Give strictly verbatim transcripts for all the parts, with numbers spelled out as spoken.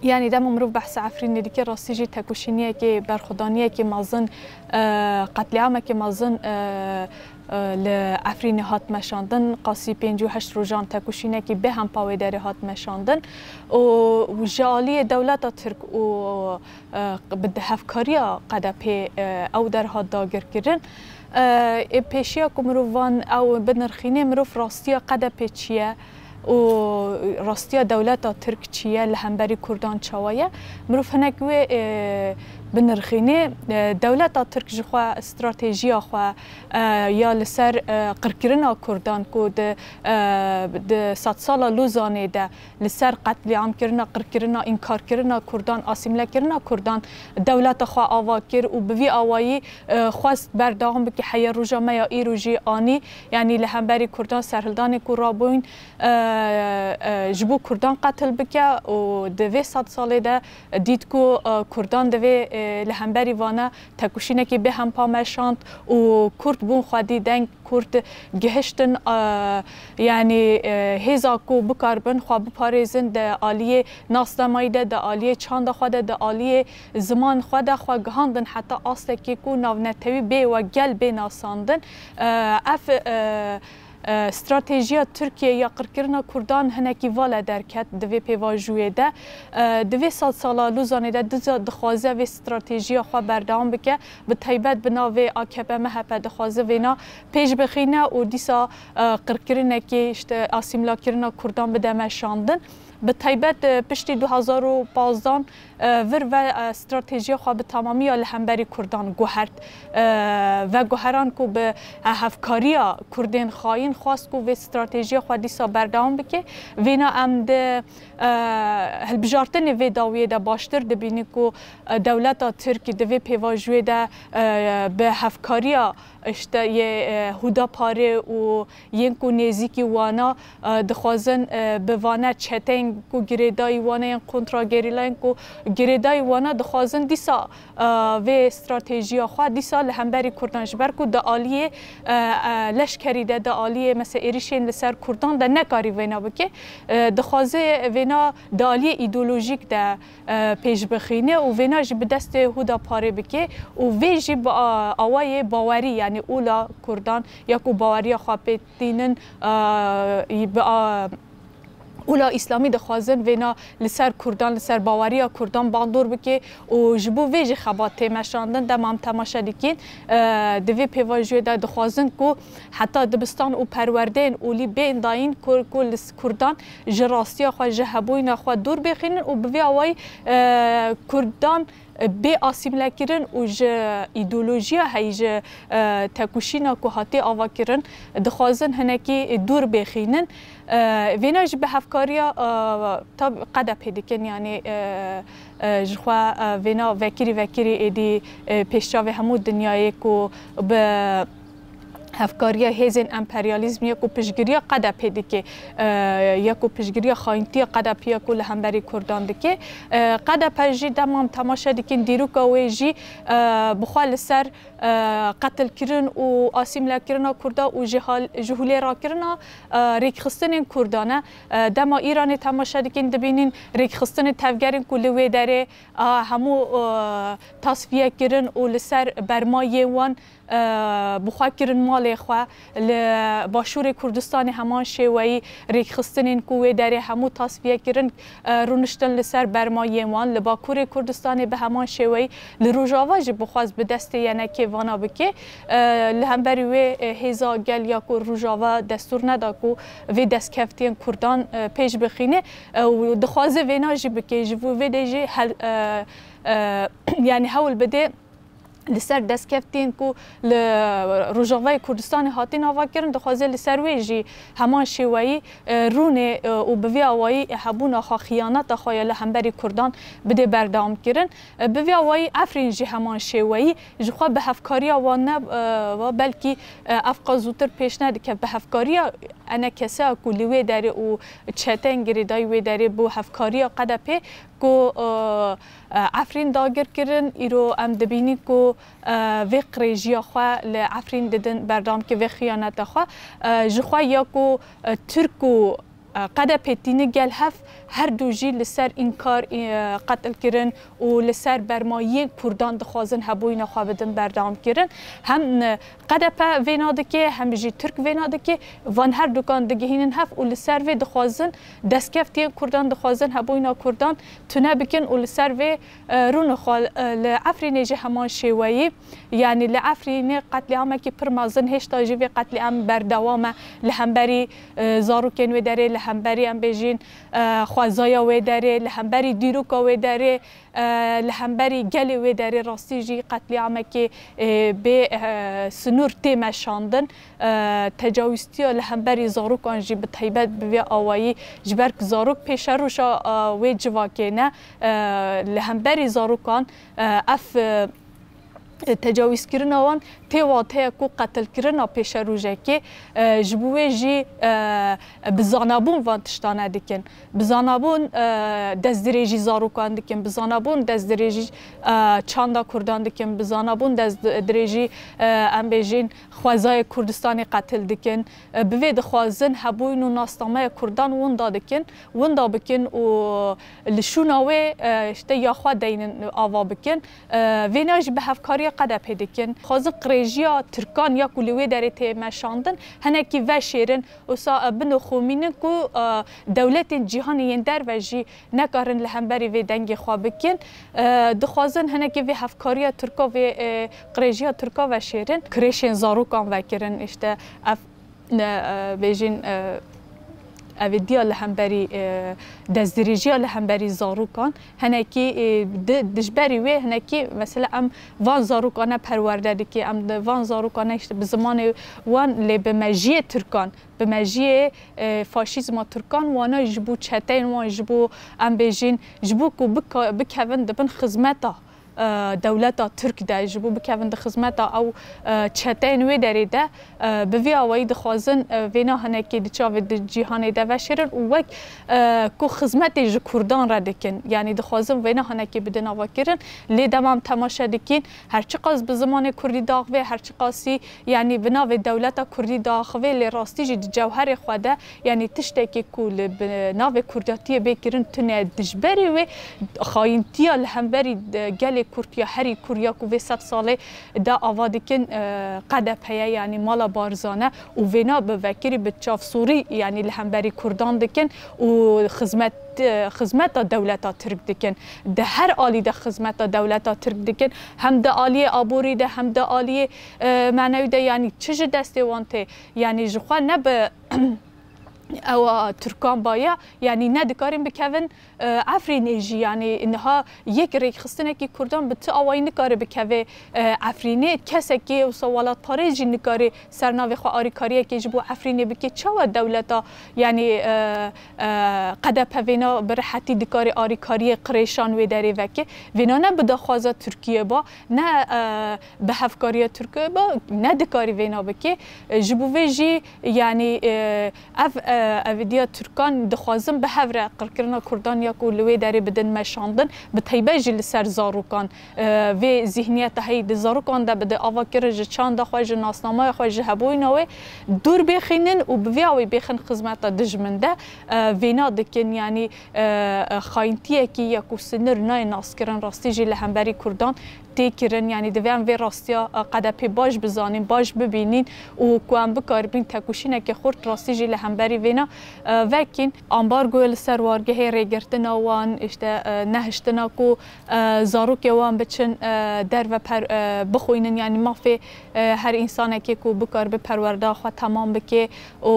Yanî dema mirov behsa Efrînê dike, rastî jî tekoşîniyekê, berxwedaniyekê mezin, e, qetlîamekê mezin, e, e, li Efrînê hat meşandin. Qasî pêncî û heşt rojan tekoşînekî bêhempa wê derê hat meşandin. Û ji aliyê dewleta Tirk û, e, bi hevkariya Qedepê, e, ew der hat dagirkirin. E, ê pêşiya ku mirov van ew binirxînê, mirov rastiya Qedepê çi ye û rastiya dewleta Tirk çi ye, li hemberî Kurdan çawa ye, mirov hinek wê, e, binirxînê. E, dewleta Tirk ji xwe stratejiya xwe, e, ya li ser, e, qirkirina Kurdan ku di, e, di sedsala Lozanê de li ser qetlîamkirina, qirkirina, înkarkirina Kurdan, asîmlekirina Kurdan dewleta xwe ava kir û bi vî awayî, e, xwest berdewam bike, heya roja me ya îro jî anî, yanî li hemberî Kurdan serhildanê ku rabûyîn, e, e, ji bo Kurdan qetil bike û di vê sed salê de dît ku, e, Kurdan divê, e, li hemberî vana tekoşînekê bêhempa meşand û Kurd bûn xwedî deng Kurd gihiştin, e, yanî, e, hêza ku bikaribin xwe biparêzin di aliyê nasnamayî de, di aliyê çanda xwe de, di aliyê ziman xwe de xwe gihandin heta astekê ku navnetewî bê we gel bê nasandin. E, ev, e, e, stratejiya Tirkiye ya qirkirina Kurdan hinekî vala derket di vê pêvajoyê de. E, di vê sedsala Lozanê de diza dixwaze vê stratejiya xwe berdewam bike. Bi taybet bi navê A K P M H P dixwaze vêna pêş bixîne û dîsa, e, qirkirinekê, işte, asîmlakirina Kurdan bide meşandin. Bi taybet, e, piştî du hezar û pazdan, e, vir ve, e, stratejiya xwe bi tamamiya li hemberî Kurdan guhert. E, veguheran ku bi, e, hevkariya Kurdên xayîn xwest ku vê stratejiya xwe dîsa berdewam bike. Vêna em di, e, hilbijartinê vê dawiyê de baştir dibînin ku, e, dewleta Tirk di vê pêvajoyê de, e, bi hevkariya, işte, yê, e, Hudaparê û yên ku nêzîkî wana, e, dixwazin, e, bi vane çeteyên ku girêdayî wana yên kontragerîlayên ku girêdayî wana dixwazin dîsa, e, vê stratejiya xwe dîsa li hemberî Kurdan, ji ber ku di aliyê, e, e, leşkerî de, di aliyê, mesela, êrişên li ser Kurdan de nekarî vêna bike, e, dixwaze vêna di aliyê îdeolojîk de, e, pêş bixîne û vêna jî bi destê Hudaparê bike û vê jî bi, a, awayê bawerî, yanî ola Kurdan ya ku baweriya xwe pê tînin, e, bi, a, ola Îslamî dixwazin vêna li ser Kurdan, li ser baweriya Kurdan bandor bike û ji bo vê jî xebat tê meşandin. Dema em temaşe dikin, e, di vê pêvajoyê de dixwazin ku heta dibistan û perwerdeyên olî bên dayîn ku, ku li s-, Kurdan ji rastiya xwe, ji hebûyîna xwe dûr bêxînin û bi vê awayî, e, Kurdan, e, bê asîmlekirin û ji îdeolojiya heyî, ji, e, tekoşîna ku hatiye avakirin, dixwazin hinekî dûr bêxînin. E, vêna jî bi hevkariya, e, tab-, Qedepê dikin, yanî, e, e, ji xwe, e, vêna vekirî vekirî êdî, e, pêşçavê hemû dinyayê ku bi hevkariya hêzên emperyalîzmê ya ku piştgiriya Qedepê dike, e, ya ku piştgiriya xayîntiya Qedepê ya ku li hemberî Kurdan dike. E, Qedepe jî dema em temaşe dikin dîroka wê jî, e, bi xwe li ser, e, qetilkirin û asîmlekirina Kurda û ji hal-, ji holê rakirina, e, rêkxistinên Kurdan e. E, dema Îranê temaşe dikin dibînin rêkxistinê tevgerên ku li wê derê, e, hemû, e, tasfiye kirin û li ser bermayê wan, e, bi xwe kirin malê xwe. Li Başûrê Kurdistanê heman şêweyî rêkxistinên ku wê derê hemû tasfiye kirin, e, rûniştin li ser bermayê wan. Li Bakurê Kurdistanê bi heman şêweyî, li Rojava jî bi xwest bi destê yenekê vana bike. E, li hemberî wê, e, hêza gel ya ku Rojava destûr neda ku vê destkeftiyên Kurdan, e, pêş bixîne, e, û dixwaze vêna jî bike. Ji bo vê de jî hel-, e, e, yanî hewl bide li ser destkeftiyên ku li Rojavayê Kurdistanê hatin avakirin, dixwaze li ser wê jî heman şêweyî, e, rûnê, e, û bi vî awayî hebûna xwe, xiyaneta xwe ya li hemberî Kurdan bidê berdewam kirin. E, bi vî awayî Efrîn jî heman şêweyî ji xwe bi hevkariya wan ne, e, wa belkî, e, ev qas zûtir pêş nedike, bi hevkariya enekese ku li wê derê û çeteyên girêdayî wê derê bo hevkariya Qedepê ku, e, e, Efrîn dagir kirin, îro em dibînin ku, e, vê qirêjiya xwe li Efrîn didin berdewam ki vê xiyaneta xwe. E, ji xwe ya ku, e, Tirk û Qedepê tîni gel hev her du jî li ser înkar, e, qetilkirin û li ser bermayiyên Kurdan dixwazin hebûyîna xwe bidin berdewamkirin. Hem, e, Q D P vêna dike, hem jî Tirk vêna dike. Van her dukan digihînin hev û li ser vê dixwazin destkeftiyên Kurdan, dixwazin hebûyîna Kurdan tune bikin û li ser vê, e, rûne xwe, e, li Efrînê jî heman şêweyî. Yanî li Efrînê qetlîamekî pir mezin, hêşta jî vê qetlîam berdewam e. Li hemberî, e, zarokên wê derê, li hemberî em bêjin, e, xwezaya wê derê, li hemberî dîroka wê derê, e, li hemberî gelê wê derê rastî jî qetlîamekî, e, bê, e, sinûr tê meşandin. E, tecawîztiya li hemberî zarokan jî bi taybet bi vê awayî, ji ber ku zarok pêşerûşa, e, wê civakê ne, e, li hemberî zarokan, e, ev, e, tecawîzkirina wan tê wateya ku qetilkirina pêşerojekê, e, ji bo wê jî, e, bi zanabûn van tiştane dikin. Bi zanabûn, e, destdirêjî zarokan dikin, bi zanabûn destdirêjî, e, çanda Kurdan dikin, bi zanabûn destdirêjî, e, em bêjin xwezayê Kurdistanê qetil dikin. E, bi vê dixwazin hebûn û nasnameya Kurdan winda dikin, winda bikin û li şûna wê, e, işte ya xwe deynin ava bikin. E, vêna jî bi hevkariya Q D P dikin. Xwazin qirêjiya Tirkan ya ku li wê derê tê meşandin, hinekî veşêrin, wisa, e, binoxomînin ku, e, dewletên cîhanê yên derve jî nekarin li hemberî vê dengê xwe bikin. E, dixwazin hinekî vê hevkariya Tirka, vê, e, qirêjiya Tirka veşêrin. Kirêşên zarokan vekirin, işte ev ne, e, bêjin, e, evê diya li hemberî, e, destdirêjiya li hemberî zarokan. Hinekî, e, di, dijberî wê hinekî mesela em van zarokane perwerde dike, em di van zarokane işte bi zimanê wan lê bi mejiyê Tirkan, bi mejiyê, e, faşîzma Tirkan wana ji bo çeteyên wan, ji bo em bêjin, ji bo ku bika-, bikevin di bin xizmeta, e, dewleta Tirk de, ji bo bikevin di xizmeta ew, e, çeteyên wê derê de, e, bi vî awayî dixwazin, e, vêna hinekî di çavê di cîhanê de veşêrin û wek, e, ku xizmetê ji Kurdan re dikin. Yanî dixwazin vêna hinekî bidin avakirin. Lê dema em temaşe dikîn, her çiqas bi zimanê Kurdî daxivê, her çiqasî, yanî bi navê dewleta Kurdî daxivê, lê rastî jî di cewherê xwe de, yanî tiştekî ku li bi navê Kurdatiyê bê kirin tune dijberê wê, xayîntiya li hemberî, e, gelê Kurd ya herî kûr ya ku vê sed salê de ava dikin, e, Q D P ye, yanî mala Barzan e û vêna bi vekirî bi çavsûrî, yanî li hemberî Kurdan dikin û xizmet, e, xizmeta dewleta Tirk dikin. Di her alî de xizmeta dewleta Tirk dikin. Hem di aliyê aborî de, hem di aliyê, e, menewî de, yanî çi ji destê wan tê, yanî ji xwe ne bi ewa Tirkan baya, yanî ne dikarin bikevin, e, Efrînê jî, yanî niha yek rêkxistinekî Kurdan bi ti awayî nikare bikeve, e, Efrînê. Kesekî wisa welatparêz jî nikare ser navê xwe arîkariyekê ji bo Efrînê bike. Çawa dewleta, yanî, e, e, Q D P vêna bi rehetî dikare arîkariyê qirêşan wê derê veke? Vêna ne bi daxwaza Tirkiye ba, ne, e, bi hevkariya Tirkiye ba, ne dikarî vêna bike. E, ji bo vê jî, yanî, e, ev, e, evîdiya Tirkan dixwazin bi hev re qirkirina Kurdan ya ku li wê derê bidin meşandin, bi taybet jî li ser zarokan, e, vê zîhniyeta heyî di zarokan de bide avakirin, ji çanda xwe, ji nasnameya xwe, ji hebûyîna wê dûr bêxînin û bi vê awê bêxin xizmeta dijmin de, e, vêna dikin, yanî, e, e, xayîntiyekî ya ku sinir nayê naskirin, rastî jî li hemberî Kurdan tê kirin. Yanî divê em vê rastiya, e, Q D P baş bizanîn, baş bibînîn û ku em bikaribin tekoşîneke xurt rastî jî li hemberî vêna, e, vekîn. Ambargoya li ser wargehê, rêgirtina wan, işte, e, nehiştina ku, e, zarokê wan biçin, e, derve per-, e, bixwînin, yanî mafê, e, her însanekê ku bikaribe perwerdeya xwe temam bike û,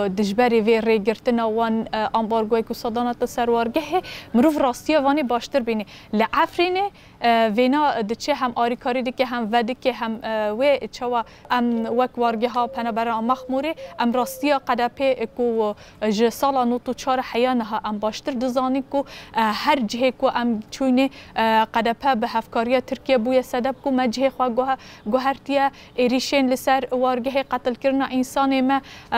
e, dijberê vê rêgirtina wan, e, ambargoyê ku sedana te ser wargehê, mirov rastiya Vanê baştir bîne. Li Efrînê, e, vêna diçe hem arîkarî dike, hem vedike, hem, e, wê çawa em wek wargeha penaberan Mexmûrê, em rastiya Q D P ku ji sala nod û çar heya niha em baştir dizanîn ku, e, her cihê ku em çûyne, e, Q D P bi hevkariya Tirkiye bûye sedeb ku me cihê xwe guhe-, guhertiye, êrîşên li ser wargehê, qetilkirina însanê me, e,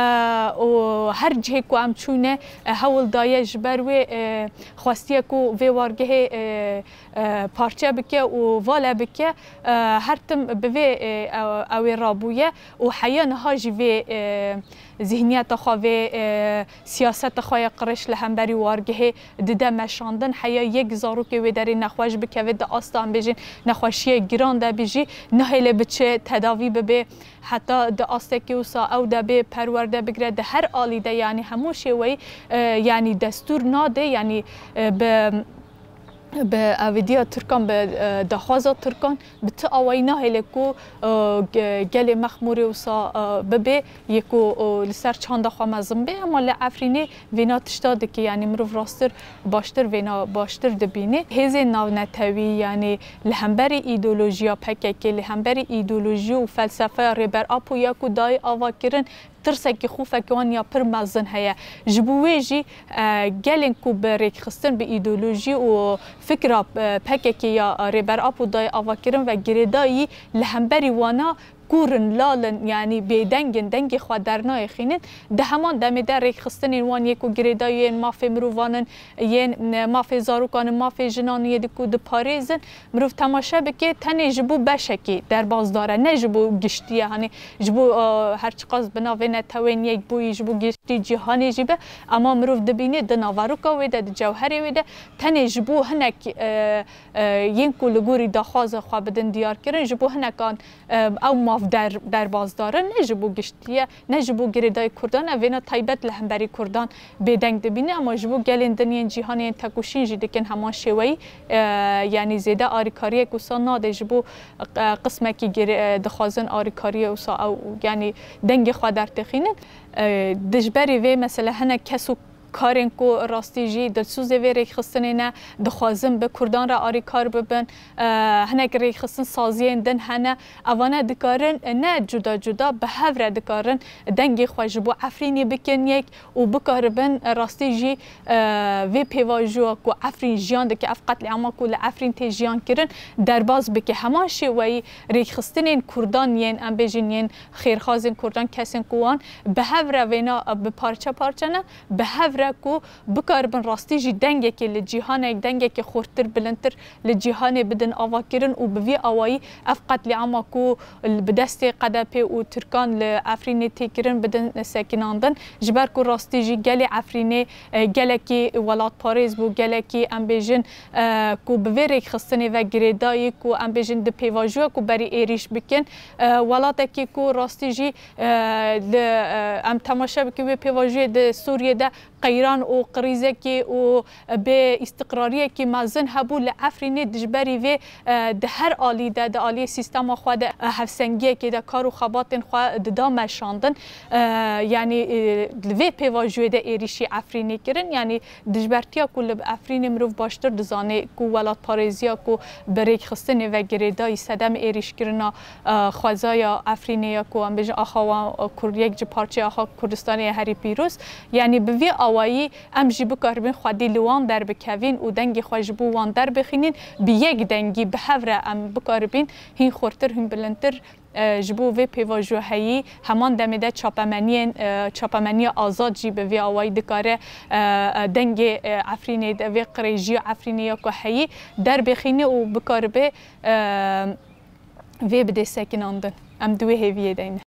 û her cihê ku em çûyne, e, hewl daye ji ber wê, e, xwestiye ku vê wargehê, e, e, parçe bike û qale bike, e, her tim bi vê, e, ew, ew ê rabûye û heya niha jî vê, e, zihniyeta xwe, vê, e, siyaseta xwe ya qirêj li hemberî wargehê dide meşandin. Heya yek zarokê wê derê nexweş bikeve, di asta em bêjin nexweşiyê giran de bî jî, nahêle biçe tedavî bibe. Heta di astekî wisa ew de bê perwerde bigire, di her alî de, yanî hemû şêweyî, e, yanî destûr nade, yanî, e, bi, bi evidiya Tirkan, bi, e, daxwaza Tirkan, bi ti awayî nahêle ku, e, ge-, gelê Mexmûrê wisa, e, bibe, yê ku, e, li ser çanda xwe mezin bê, ema li Efrînê vêna tişta dike, yanî mirov rastir, baştir vêna baştir dibîne. Hêzên navnetewî, yanî li hemberî îdeolojiya P K K, li hemberî îdeolojî û felsefeya Rêber Apo ya ku dayê ava kirin, tirsekî xofekî wan ya pir mezin heye. Ji bo wê jî, e, gelên ku bi rêkxistin, bi îdeolojî û fikra, e, P K K ya Rêber Apo dayê ava kirin ve girêdayî li hemberî wana kûr in, lal in, yanî bêdeng in, dengê xwe dernayêxînin. Di heman demê de rêkxistinên wan yê ku girêdayî yên mafê mirovan in, yên, e, mafê zarokan in, mafê jinan yê di ku diparêzin, mirov temaşe bike, tenê ji bo beşekî derbasdar e, ne ji bo giştî ye. Hanî ji bo, e, her çiqas bi navê netewên yekbûyî, ji bo giştî cîhanê jî be, ema mirov dibîne di naveroka wê de, di cewherê wê de, tenê ji bo hinek, e, e, yên ku li gorî daxwaza xwe bidin diyar kirin, ji bo hinekan, e, ew maf der-, derbasdar in, ne ji bo giştî ye, ne ji bo girêdayî Kurdan e, vêna taybet li hemberî Kurdan bêdeng dibîne, ema ji bo gelên din yên cîhanê yên tekoşîn jî dikin heman şêweyî, e, yanî zêde arîkariyek wisa nade ji bo, e, qismekî girê-, e, dixwazin arîkariyê wisa ew, yanî dengê xwe dertêxînin. E, dijberî vê mesele hinek kes û karên ku rastî jî dilsûzê vê rêkxistinê ne, dixwazin bi Kurdan re arîkar bibin. E, hinek rêkxistin saziyên din hene. Evane dikarin, e, ne cuda cuda, bi hev re dikarin dengê xwe ji bo Efrînê bikin yek û bikaribin, e, rastî jî, e, vê pêvajoya ku Efrîn jiyan dike, ev qetlîama ku li Efrîn tê jiyan kirin, derbas bike. Heman şêweyî rêkxistinên Kurdan yên, em bêjin, yên xêrxazên Kurdan, kesên ku wan bi hev re vêna, e, bi parçe parçe ne, bi hev re ku bikaribin rastî jî dengekê li cîhanek, dengekê xurtir, bilindtir li cîhanê bidin avakirin û bi vî awayî ev qetlîama ku bi destê Q D P û Tirkan li Efrînê tê kirin bidin sekinandin. Ji ber ku rastî jî gelê Efrînê, e, gelekî welatparêz bû, gelekî em bêjin, e, ku bi vê rêkxistinê ve girêdayî ku em bêjin di pêvajoya ku berî êrîş bikin, e, welatekî ku rastî jî, e, li, e, em temaşe bikin wê pêvajoyê di Sûriyê de qeyran û qirîzekî û bê îstiqrariyekî mezin hebû li Efrînê dijberî vê, e, di her alî de, di aliyê sîstema xwe de, e, hevsengiyekê de kar û xebatên xwe dida meşandin. E, yanî, e, li vê pêvajoyê de êrîşî Efrînê kirin. Yanî dijbertiya ku li Efrînê mirov baştir dizane ku welatparêziya ku bi rêkxistinê ve girêdayî sedem êrîşkirina, e, xwezaya Efrînê ya ku em bêjin axa wan, e, Kur-, yek ji parçeyê axa Kurdistanê ye herî pîroz. Yanî bi vî awayî em jî bikaribin xwedî li wan derbikevin û dengê xwe ji bo wan derbixînin, bi yek dengî bi hev re em bikaribin hîn xurtir, hîn bilindtir, e, ji bo vê pêvajoyê heyî, heman demê de çapemeniyên, e, çapemeniya azad jî bi vî awayî dikare, e, e, dengê, e, Efrînê de, vê qirêjiya Efrînê ya ku heyî derbixîne û bikaribe, e, vê bidê sekinandin. Em di wê hêviyê de ne.